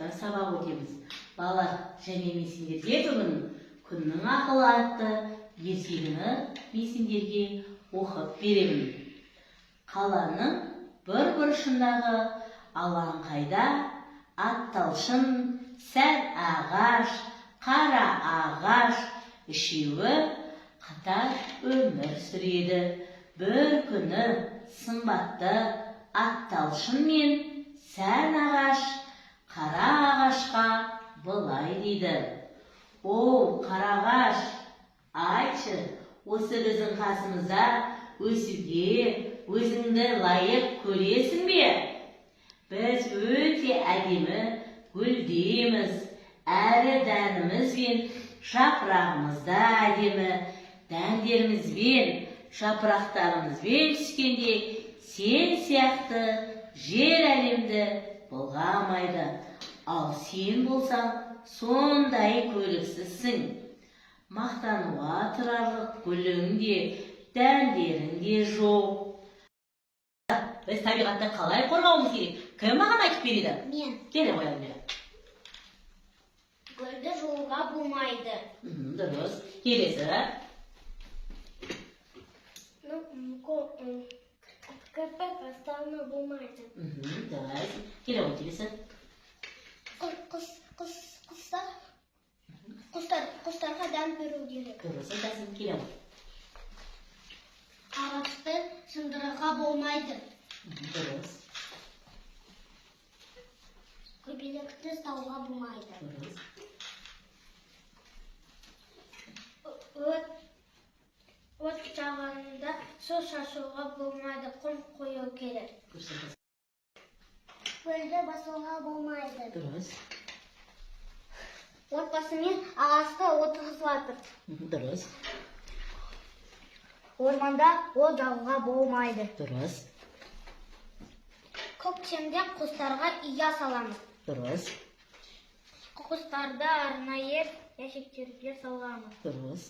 тақырыпта сабақ өтеміз. Балалар, және мен сендерге бүгін «Күннің ақылы» атты ертегіні мен сендерге оқып беремін. Қаланың бір бұрышындағы алаңқайда Атталшын, Сән ағаш, Қара ағаш үшеуі қатар өмір сүреді. Бір күні сымбатты Атталшын мен Сән ағаш Қара ағашқа былай дейді: «Оу, Қара ағаш, айтшы, осы біздің қасымызда өсуге өзіңді лайық көресің бе? Біз өте әдемі гүлдейміз, әрі дәніміз бен жапырағымыз да әдемі. Дәндерімізбен, жапырақтарымызбен түскенде сен сияқты жер әлемді былғамайды. Ал сен болсаң, сондай көріксізсің, мақтануға тұрарлық гүлің де, дәндерің де жоқ». Біз табиғатты қалай қорғауымыз керек? Кім маған айтып береді? Мен. Келе ғой, Әлмира. Гүлді жұлуға болмайды. Дұрыс. Келесі. Ну, кірпік астауына болмайды. Дұрыс. Келе ғой, келесі. Құс, құс, құстар, құстар, құстарға дән беру керек. Дұрыс айтасың, келе ғой. Ағашты сындыруға болмайды. Дұрыс. Көбелекті ұстауға болмайды. Дұрыс. От жағында су шашуға болмайды, құм қою керек. Дұрыс айтасың. Көлді басуға болмайды. Дұрыс. Отбасымен ағашты отырғызылады. Дұрыс. Орманда от жағуға болмайды. Дұрыс. Көктемде құстарға ұя саламыз. Дұрыс. Құстарды арнайы ящиктерге саламыз. Дұрыс.